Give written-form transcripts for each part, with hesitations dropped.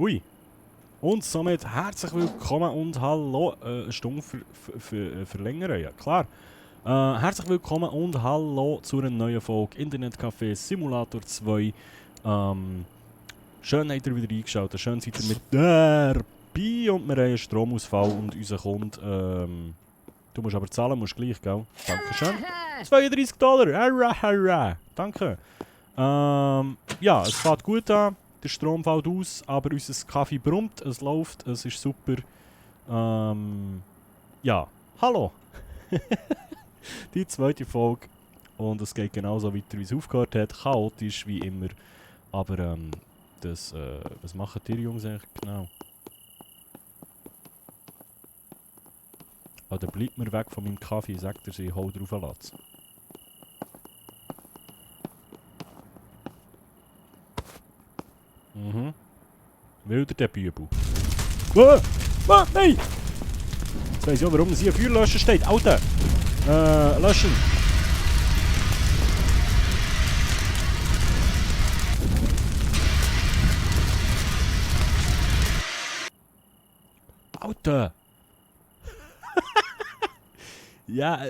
Ui. Und somit herzlich willkommen und hallo. Eine Stunde verlängern, ja klar. Herzlich willkommen und hallo zu einer neuen Folge Internetcafé Simulator 2. Schön habt ihr wieder eingeschaltet, schön seid ihr mit dabei und wir haben einen Stromausfall und unser Kunde, du musst aber zahlen, musst gleich, gell? Dankeschön. $32, hurra, hurra. Danke. Ja, es fährt gut an, der Strom fällt aus, aber unser Kaffee brummt, es läuft, es ist super. Ja, hallo. Die zweite Folge und es geht genauso weiter, wie es aufgehört hat, chaotisch wie immer. Aber was machen die Jungs eigentlich genau? Oder bleibt mir weg von meinem Kaffee, sagt er sie, hol drauf Latz. Mhm. Wilder der Bübel. Nein! Jetzt weiss ich auch, warum hier ein Feuerlöscher steht. Alter! Löschen! Alter! Ja,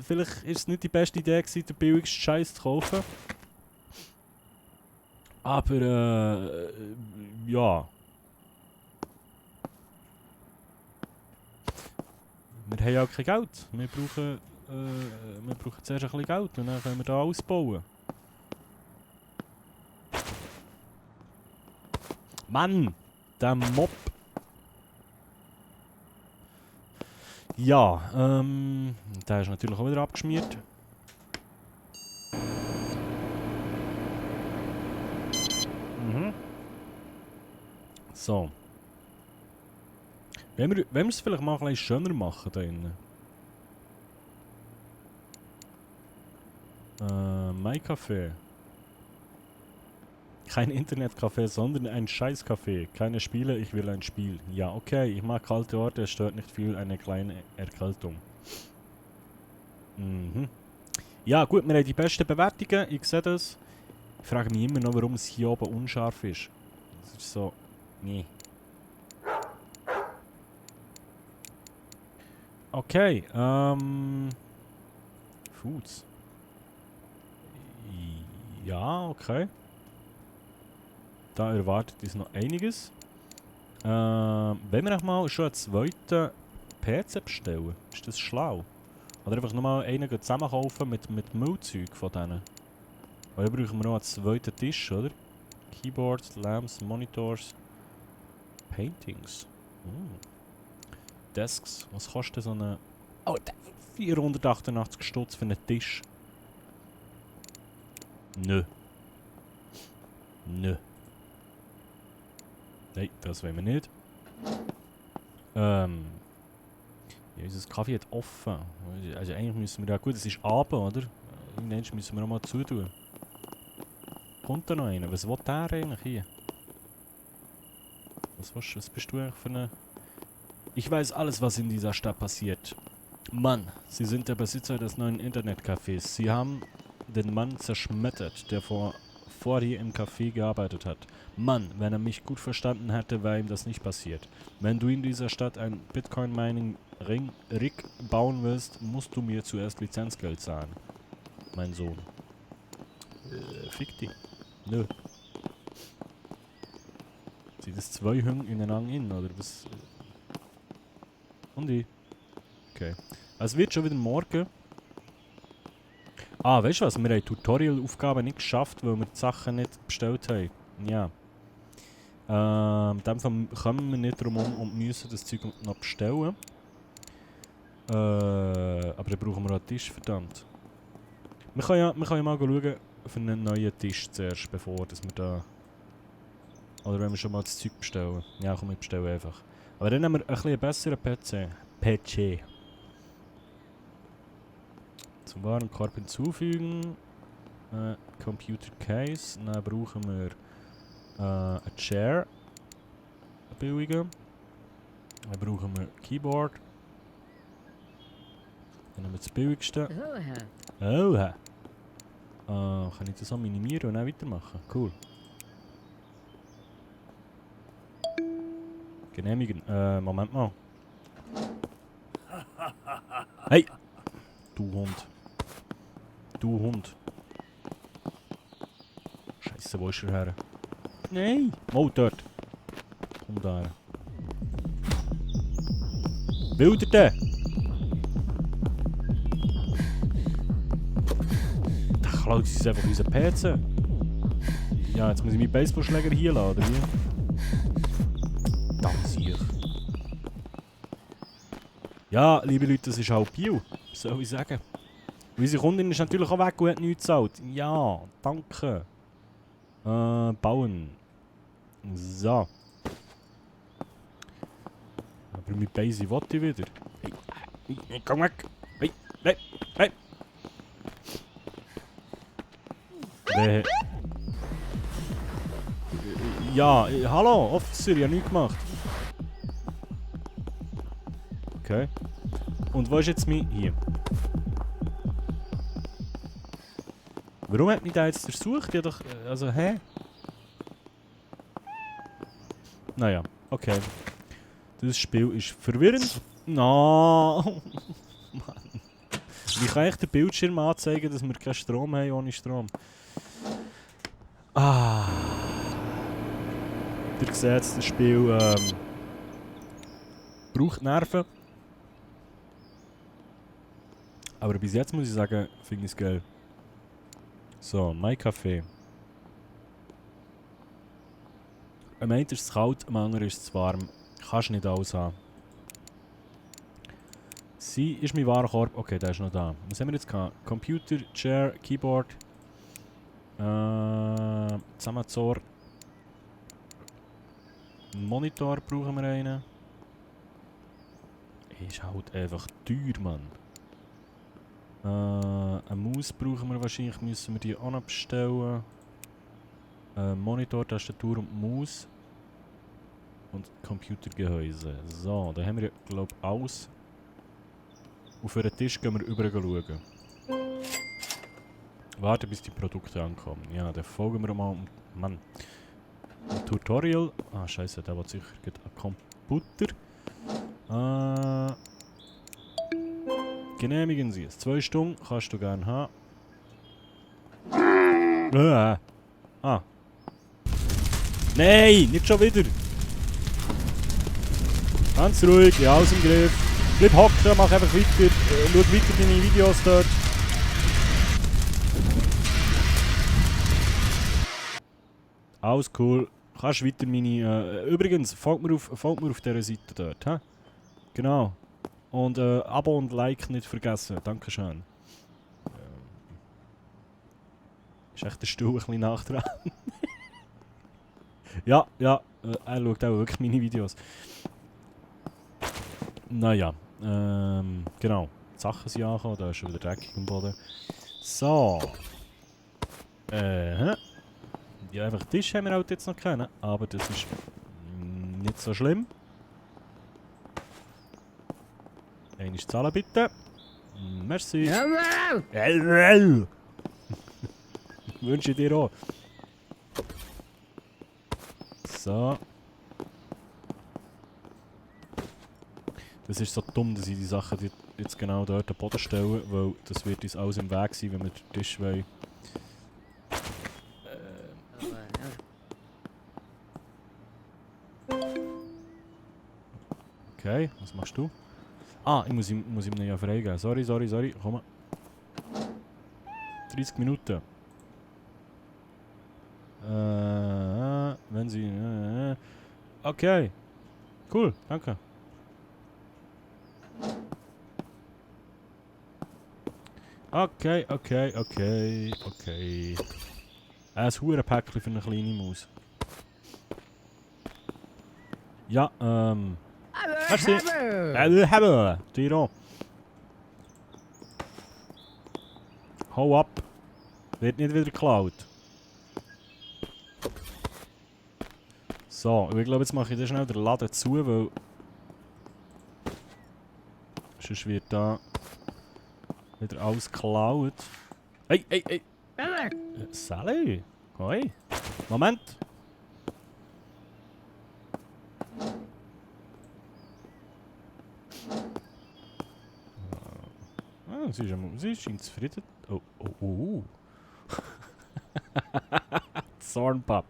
vielleicht ist es nicht die beste Idee gewesen, den billigsten Scheiß zu kaufen. Aber, ja. Wir haben ja kein Geld. Wir brauchen zuerst ein bisschen Geld und dann können wir da alles bauen. Mann! Der Mob! Ja, der ist natürlich auch wieder abgeschmiert. Mhm. So. Wenn wir es vielleicht mal ein bisschen schöner machen da innen. Mein Café. Kein Internetcafé, sondern ein Scheißcafé. Keine Spiele, ich will ein Spiel. Ja, okay, ich mag kalte Orte, es stört nicht viel, eine kleine Erkältung. Mhm. Ja gut, wir haben die besten Bewertungen, ich sehe das. Ich frage mich immer noch, warum es hier oben unscharf ist. Das ist so... Nee. Okay, Foods. Ja, okay. Da erwartet uns noch einiges. Wenn wir mal schon einen zweiten PC bestellen, ist das schlau? Oder einfach nochmal einen zusammen kaufen mit Müllzeug von denen. Oder brauchen wir noch einen zweiten Tisch, oder? Keyboards, Lamps, Monitors, Paintings. Desks. Was kostet so eine... Oh, 488 Stutz für einen Tisch. Nö. Nö. Nein, das wollen wir nicht. Ja, unser Kaffee hat offen. Also eigentlich müssen wir ja... Gut, es ist Abend, oder? Irgendwann müssen wir auch mal zutun. Kommt da noch einer? Was will der eigentlich hier? Was bist du eigentlich für eine... Ich weiß alles, was in dieser Stadt passiert. Mann, Sie sind der Besitzer des neuen Internetcafés. Sie haben den Mann zerschmettert, der vor hier im Café gearbeitet hat. Mann, wenn er mich gut verstanden hätte, wäre ihm das nicht passiert. Wenn du in dieser Stadt ein Bitcoin-Mining-Rig bauen willst, musst du mir zuerst Lizenzgeld zahlen. Mein Sohn. Fick dich. Nö. Sind das zwei Hünge ineinander in, oder was? Und ich. Okay. Es wird schon wieder morgen. Ah, weißt du was? Wir haben Tutorial-Aufgaben nicht geschafft, weil wir die Sachen nicht bestellt haben. Ja. In dem Fall kommen wir nicht drum und müssen das Zeug noch bestellen. Aber dann brauchen wir auch einen Tisch, verdammt. Wir können ja mal schauen für einen neuen Tisch zuerst, bevor dass wir da... Oder wenn wir schon mal das Zeug bestellen. Ja, komm, wir bestellen einfach. Aber dann haben wir ein bisschen besseren PC. Zum Warenkorb hinzufügen. Computer Case. Dann brauchen wir eine Chair. Eine billige. Dann brauchen wir Keyboard. Dann haben wir das billigste. Oha. Kann ich das auch minimieren und dann weitermachen? Cool. Genehmigen. Moment mal. Hey! Du Hund. Du Hund. Scheiße, wo ist er her? Nein! Oh, dort. Komm da her. Will der denn? Da klaut uns einfach unseren PC. Ja, jetzt muss ich meinen Baseballschläger hier laden, oder wie? Danke. Ja, liebe Leute, das ist halt Bio. Was soll ich sagen? Und unsere Kundin ist natürlich auch weg und hat nichts gezahlt. Ja, danke. Bauen. So. Aber mit Base wollte ich wieder. Hey, komm weg! Hey, hey, hey! Ja, hallo, Officer, ich habe nichts gemacht. Okay. Und wo ist jetzt mein... Hier. Warum hat mich da jetzt durchsucht? Ja doch... Also, hä? Naja, okay. Das Spiel ist verwirrend. No. Mann. Wie kann ich den Bildschirm anzeigen, dass wir keinen Strom haben ohne Strom? Ah. Ihr seht, das Spiel braucht Nerven. Aber bis jetzt muss ich sagen, finde ich es geil. So, mein Kaffee. Am einen ist es kalt, am anderen ist es warm. Kannst nicht alles haben. Sie ist mein Warenkorb. Okay, der ist noch da. Was haben wir jetzt gehabt? Computer, Chair, Keyboard. Zusammenzor. Monitor brauchen wir einen. Ist halt einfach teuer, Mann. Eine Maus brauchen wir wahrscheinlich, müssen wir die auch noch bestellen. Monitor, Tastatur und Maus. Und Computergehäuse. So, da haben wir, glaube ich, alles. Auf den Tisch gehen wir rüber schauen. Warten, bis die Produkte ankommen. Ja, dann folgen wir mal. Mann. Ein Tutorial. Ah, scheiße, der wird sicher ein Computer. Genehmigen Sie es. 2 Stunden kannst du gerne haben. Ah. Nein, nicht schon wieder. Ganz ruhig, ja, aus dem Griff. Bleib hocken, mach einfach weiter. Schau weiter deine Videos dort. Alles cool. Kannst weiter meine... übrigens, folgt mir auf dieser Seite dort. He? Genau. Und Abo und Like nicht vergessen. Dankeschön. Ist echt der Stuhl ein bisschen nach dran. ja, er schaut auch wirklich meine Videos. Naja, genau. Die Sachen sind angekommen, da ist schon wieder dreckig am Boden. So. Ja, einfach Tisch haben wir halt jetzt noch keinen, aber das ist nicht so schlimm. Einmal zahlen bitte. Merci. Wünsche ich dir auch. So. Das ist so dumm, dass ich die Sachen jetzt genau dort am Boden stelle, weil das wird uns alles im Weg sein, wenn wir den Tisch wollen. Okay, was machst du? Ah, ich muss ihm ja freigeben. Sorry. Komm. 30 Minuten. Wenn sie... okay. Cool, danke. Okay. Ein Hurenpäckchen für eine kleine Maus. Ja, merci. Dir auch. Hau ab. Wird nicht wieder geklaut. So, ich glaube, jetzt mache ich schnell den Laden zu, weil... sonst wird da... wieder alles geklaut. Hey! Sally! Hoi! Moment! Sie scheint zufrieden. Oh, oh, oh. Zornpap.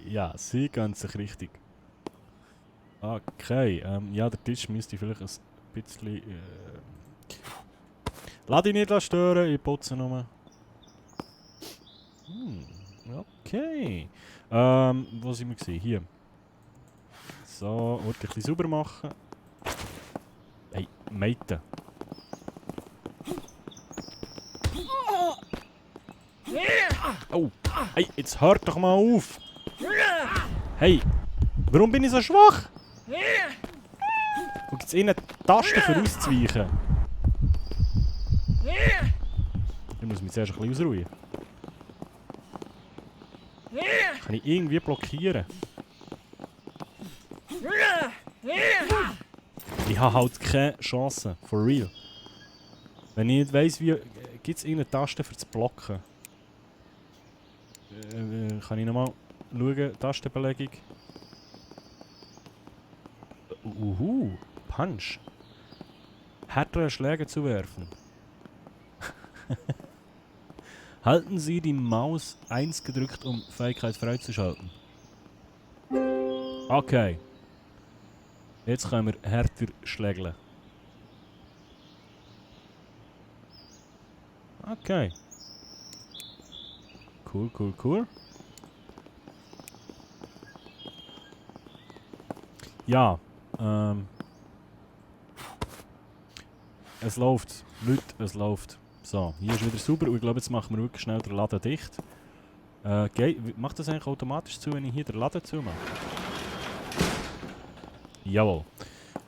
Ja, sie gehen sich richtig. Okay, ja, der Tisch müsste vielleicht ein bisschen... Lass dich nicht stören, ich putze nur. Okay. Wo sind wir gesehen? Hier. So, wollte ich ein bisschen sauber machen. Hey, Meite. Oh, hey, jetzt hört doch mal auf! Hey, warum bin ich so schwach? Wo gibt es eine Taste für auszuweichen? Ich muss mich zuerst ein bisschen ausruhen. Kann ich irgendwie blockieren? Ich habe halt keine Chance. For real. Wenn ich nicht weiss, wie... Gibt es irgendeine Taste für das Blocken? Kann ich nochmal schauen? Tastenbelegung. Punch. Härtere Schläge zu werfen. Halten Sie die Maus 1 gedrückt, um Fähigkeit freizuschalten. Okay. Jetzt können wir härter schlägeln. Okay. Cool, cool, cool. Ja, es läuft. Leute, es läuft. So, hier ist wieder sauber und ich glaube, jetzt machen wir wirklich schnell den Laden dicht. Macht das eigentlich automatisch zu, wenn ich hier den Laden zumache? Jawohl.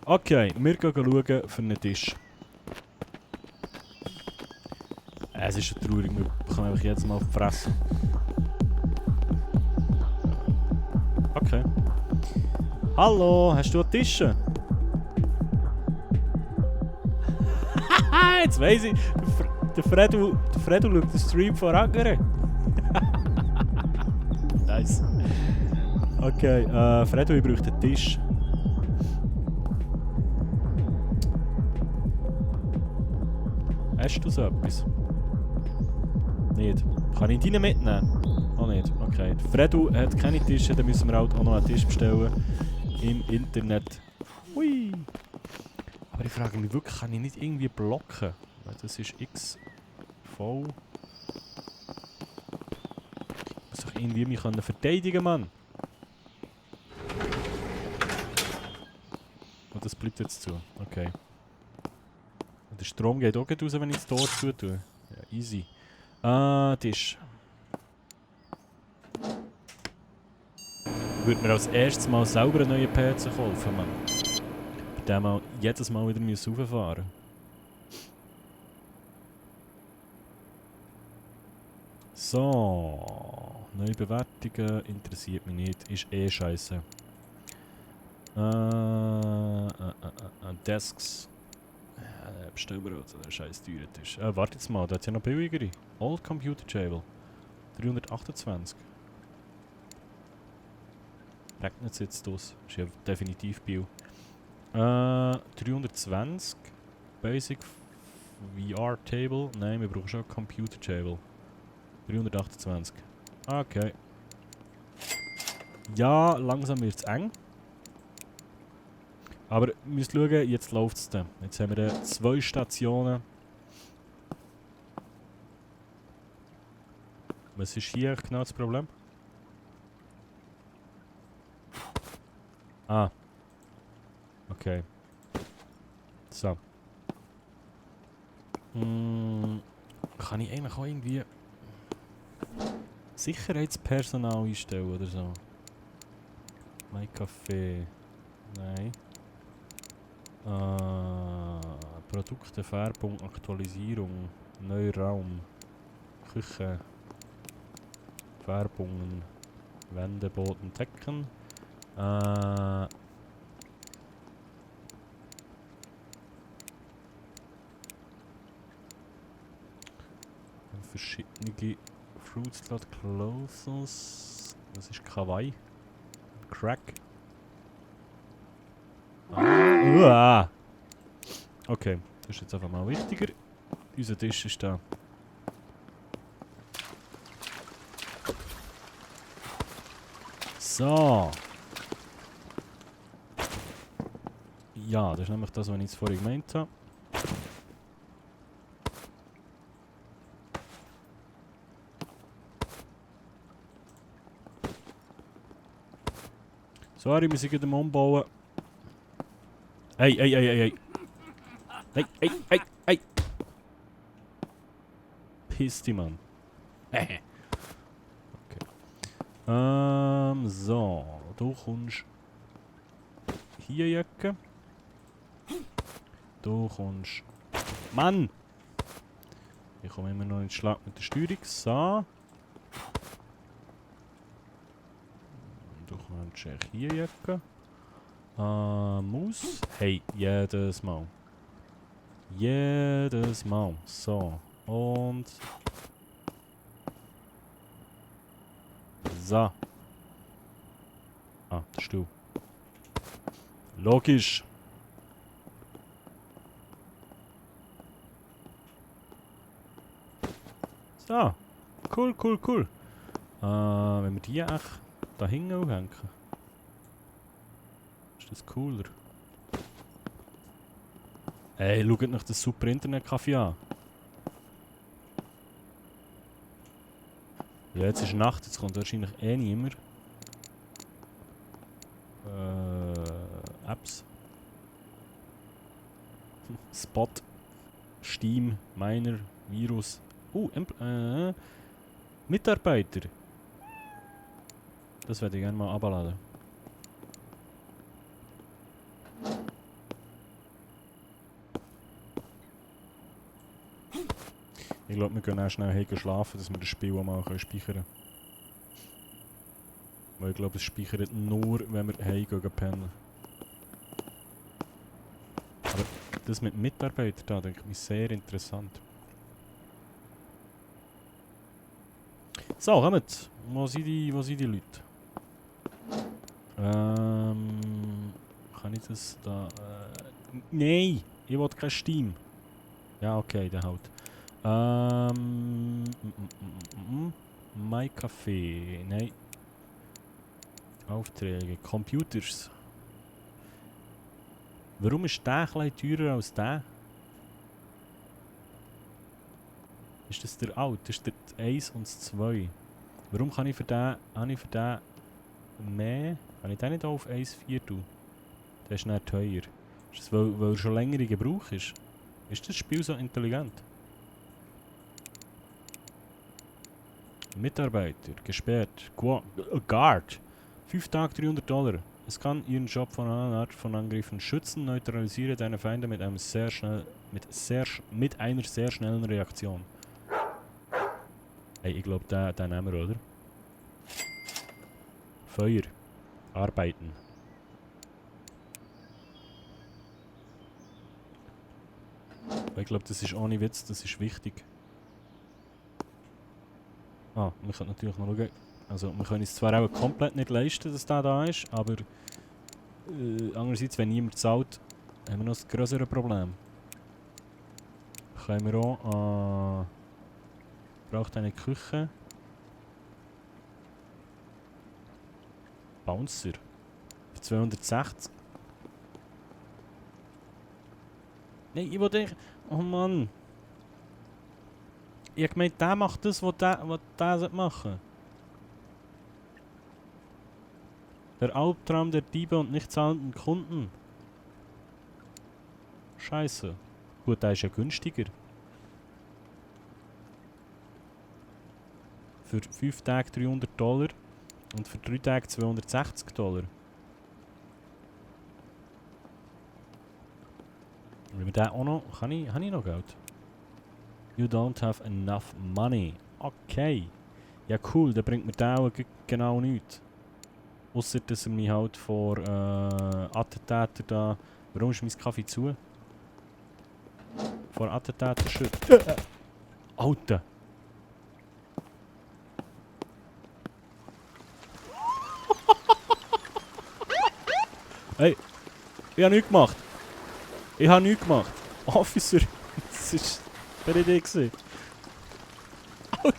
Okay, wir gehen schauen für einen Tisch. Es ist schon traurig, wir bekommen einfach jetzt mal auf die Fresse. Okay. Hallo, hast du einen Tisch? Jetzt weiss ich, der Fredo schaut den Stream von anderen. Nice. Okay, Fredo, ich brauche einen Tisch. Hast du so etwas? Nicht. Kann ich deinen mitnehmen? Oh nicht, okay. Fredo hat keine Tische, dann müssen wir halt auch noch einen Tisch bestellen. Im Internet. Hui! Aber ich frage mich wirklich, kann ich nicht irgendwie blocken? Weil das ist X, V. Ich muss doch irgendwie mich verteidigen, Mann. Und das bleibt jetzt zu. Okay. Und der Strom geht auch gut raus, wenn ich das Tor zutue. Ja, easy. Tisch. Ich würde mir als erstes mal selber einen neuen PC kaufen, Mann. Bei dem wir jedes Mal wieder rauffahren müssen. So. Neue Bewertungen interessiert mich nicht. Ist eh scheiße. Desks. Bestellen wir uns einen scheiß teuren Tisch. Warte jetzt mal, da hat es ja noch billigere. Old Computer Table. 328. Regnet es jetzt aus? Ist ja definitiv Bio. 320. Basic VR Table. Nein, wir brauchen schon Computer Table. 328. Okay. Ja, langsam wird es eng. Aber ihr müsst schauen, jetzt läuft es dann. Jetzt haben wir 2 Stationen. Was ist hier genau das Problem? Ah. Okay. So. Kann ich eigentlich auch irgendwie Sicherheitspersonal einstellen oder so? Mein Kaffee. Nein. Produkte, Färbung, Aktualisierung, neuer Raum, Küche, Färbungen, Wände, Boden, Decken. Verschiedene Fruits, Clothes. Das ist Kawaii. Crack. Okay. Das ist jetzt einfach mal wichtiger. Unser Tisch ist da. So. Ja, das ist nämlich das, was ich jetzt vorhin gemeint habe. Sorry, wir sind gerade am Umbauen. Hey, hey, hey, hey, hey. Hey, hey, hey, hey. Piss dich, Mann. Okay. So. Du kommst hier, Jacke. Du kommst... Mann! Ich komme immer noch in den Schlag mit der Steuerung. So. Du kommst hier, Jacke. Maus. Hey, jedes Mal. Jedes Mal. So. Und... So. Ah, der Stuhl. Logisch. So. Cool, cool, cool. Wenn wir die echt da hinten aufhängen. Ist das cooler? Hey, schaut euch das super Internetcafé an. Ja, jetzt ist Nacht, jetzt kommt wahrscheinlich eh niemand. Apps. Spot. Steam. Miner. Virus. Mitarbeiter. Das werde ich gerne mal abladen. Ich glaube, wir können auch schnell heim schlafen, dass wir das Spiel auch mal speichern können. Weil ich glaube, es speichert nur, wenn wir heim gehen pennen. Aber das mit Mitarbeitern da, denke ich, sehr interessant. So, kommt. Wo sind die Leute? Kann ich das da... Nein! Ich will kein Steam. Ja, okay, der halt. My Café. Nein. Aufträge. Computers. Warum ist der ein bisschen teurer als der? Ist das der alt? Das ist der 1 und das 2. Warum kann ich für den mehr? Kann ich den nicht auf 1,4 tun? Der ist nicht teuer. Ist das, weil er schon länger in Gebrauch ist? Ist das Spiel so intelligent? Mitarbeiter, gesperrt. Guard. 5 Tage $300. Es kann Ihren Job von einer Art von Angriffen schützen. Neutralisiere deine Feinde mit einer sehr schnellen Reaktion. Hey, ich glaube, den nehmen wir, oder? Feuer. Arbeiten. Ich glaube, das ist ohne Witz, das ist wichtig. Ah, wir können natürlich noch schauen. Also, wir können es zwar auch komplett nicht leisten, dass der da ist, aber andererseits, wenn niemand zahlt, haben wir noch das größere Problem. Können wir auch braucht eine Küche. Bouncer. Für 260. Nein, ich wollte... Oh Mann. Ich habe gemeint, der macht das, was der machen soll. Der Albtraum der Diebe und nicht zahlenden Kunden. Scheiße. Gut, der ist ja günstiger. Für 5 Tage $300 und für 3 Tage $260. Wenn wir den auch noch... Habe ich noch Geld? You don't have enough money. Okay. Ja cool, dann bringt mir der auch genau nichts. Ausser dass er mich halt vor Attentätern da... Warum ist mein Kaffee zu? Vor Attentätern schützt. Alter! Hey! Ich habe nichts gemacht! Ich habe nichts gemacht! Officer, das war nicht ich gewesen. Alter!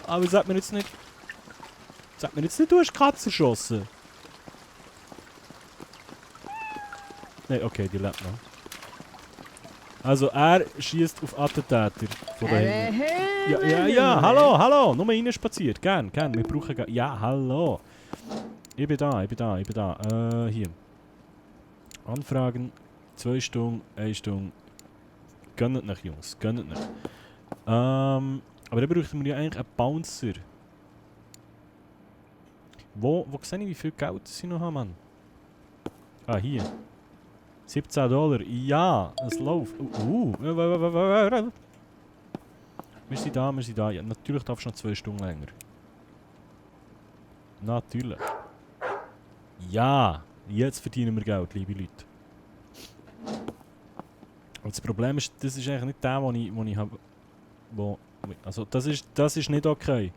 Aber sagt mir jetzt nicht... Sag mir jetzt nicht, du hast Katze erschossen. Nein, okay, die lebt noch. Also er schießt auf Attentäter von daheim. Ja, hallo, nur rein spaziert. Gern, wir brauchen... Ja, hallo. Ich bin da. Hier. Anfragen, 2 Stunden, 1 Stunde. Gönnt nicht, Jungs, gönnt nicht. Aber dann bräuchten wir ja eigentlich einen Bouncer. Wo sehe ich, wie viel Geld sie noch haben, Mann? Ah, hier. $17. Ja, es läuft. Wir sind da. Ja, natürlich darfst du noch 2 Stunden länger. Natürlich. Ja, jetzt verdienen wir Geld, liebe Leute. Und das Problem ist, das ist eigentlich nicht der, den ich habe. Also, das ist nicht okay.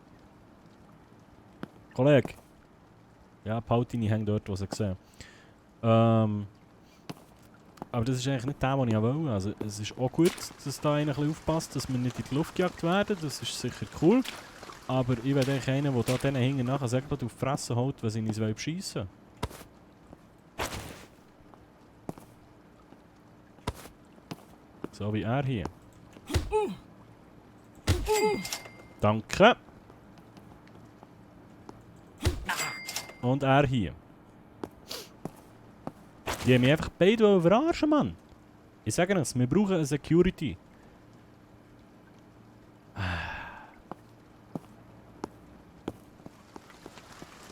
Kollege. Ja, Pautini hängt dort, was er gesehen. Aber das ist eigentlich nicht der, den ich wollte. Also, es ist auch gut, dass da einer ein bisschen aufpasst, dass wir nicht in die Luft gejagt werden. Das ist sicher cool. Aber ich werde eigentlich einen, der da denen hinten nachher sagt, auf die Fresse haut, wenn sie uns beschissen wollen. So wie er hier. Danke. Und er hier. Die haben mich einfach beide verarschen, Mann. Ich sage es, wir brauchen eine Security.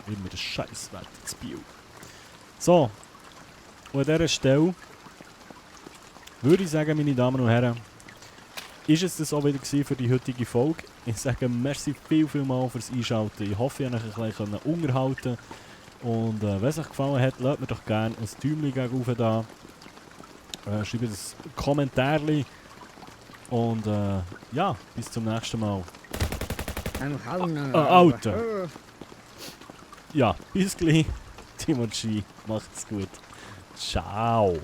Immer das Scheißwetter zu Biel. So. Und an dieser Stelle würde ich sagen, meine Damen und Herren, ist es das auch wieder für die heutige Folge. Ich sage merci vielmals fürs Einschalten. Ich hoffe, ich konnte euch ein bisschen unterhalten. Und wenn es euch gefallen hat, lasst mir doch gerne ein Däumchen gegen da. Schreibt ein Kommentar. Und ja, bis zum nächsten Mal. Alter! Ja, bis gleich. Timothy, macht's gut. Ciao.